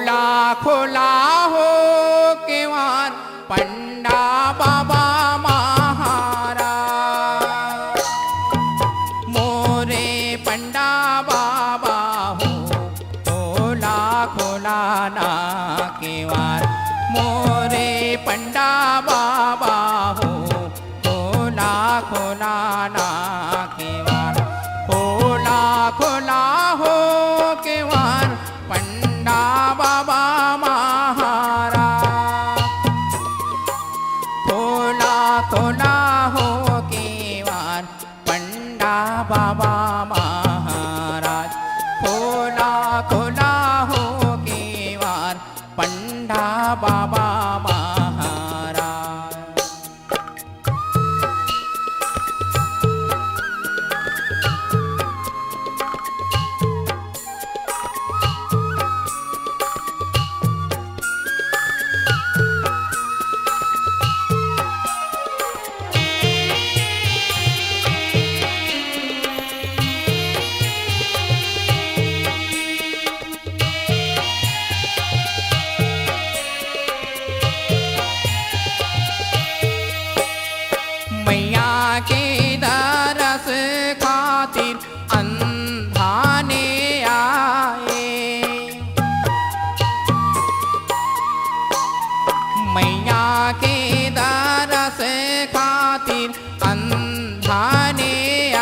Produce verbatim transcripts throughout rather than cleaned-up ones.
ला खोला हो केवार पंडा बाबा महाराज। मोरे पंडा बाबा हो, खोला खोला ना केवार। मोरे पंडा बाबा हो, खोला खोला ना केवार। खोला खोला हो केवार पंडा बाबा महाराज। खोला खोला हो केवार पंडा बाबा महाराज। खोला खोला हो केवार पंडा बाबा महाराज। मैया के दरस खातिर अंधाने आए। मैया के दरस खातिर अंधाने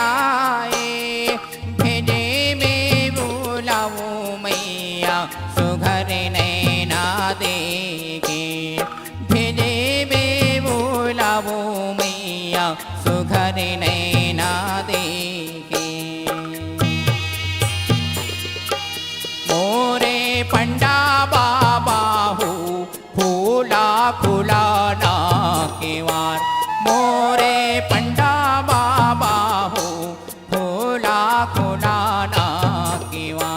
आए। भेजे में बुलावो मैया सुघर नैना देखे। भेजे में बुलावो मैया सुघर नैना देखे। मोरे पंडा बाबा हो, खोला खोला ना केवार। मोरे पंडा बाबा हो, खोला खोला ना केवार।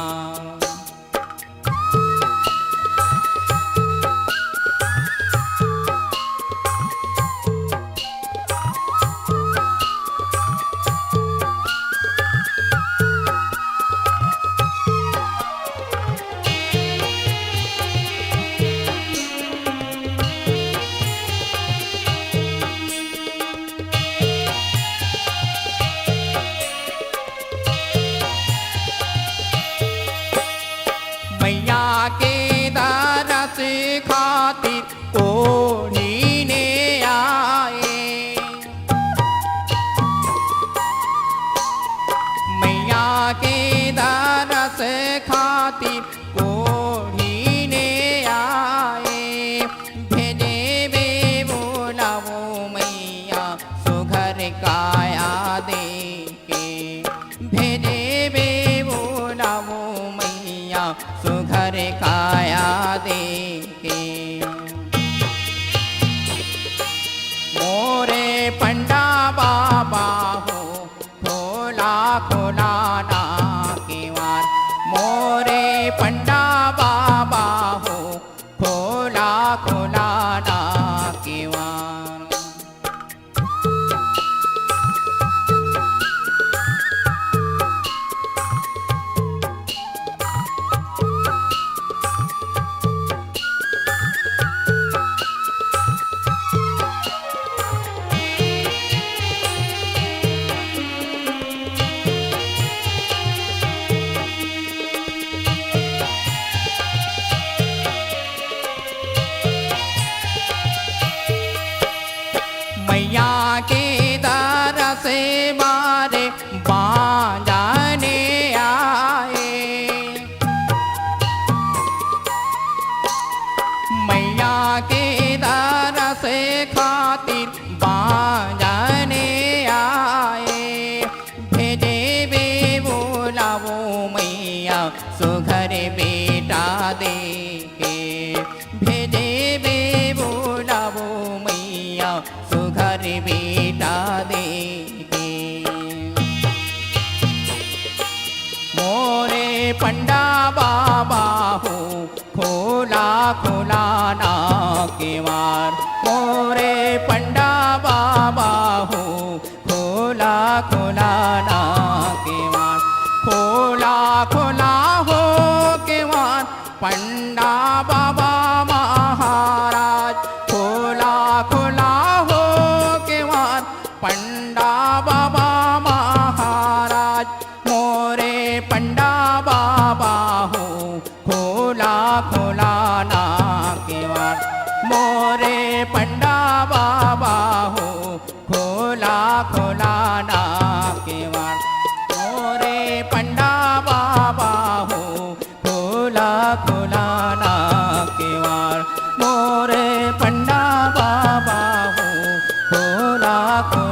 मैया के दरस खातिर ओढ़ीने आए। मैया के दरस खातिर ओढ़ीने आए। भेजे बे बोलावो मैया सुघर काया देके। भेजे बे बोलावो मैया सुघर काया देके। मोरे पंडा बाबा हो, खोला खोला ना केवार। मोरे पंडा बाबा हो, खोला खोला ना केवार। मैया के दरस बारे बांझने आए। मैया के दरस खातिर बांझने आए। भेजे बे बोलावो मैया सुघर बेटा देके। भेजे बे बोलावो मैया सुघर बेटा देके। मोरे पंडा बाबा हो, खोला खोला ना केवार। मोरे पंडा बाबा हो, खोला खोला ना केवार। खोला खोला हो केवार, पंडा आँखों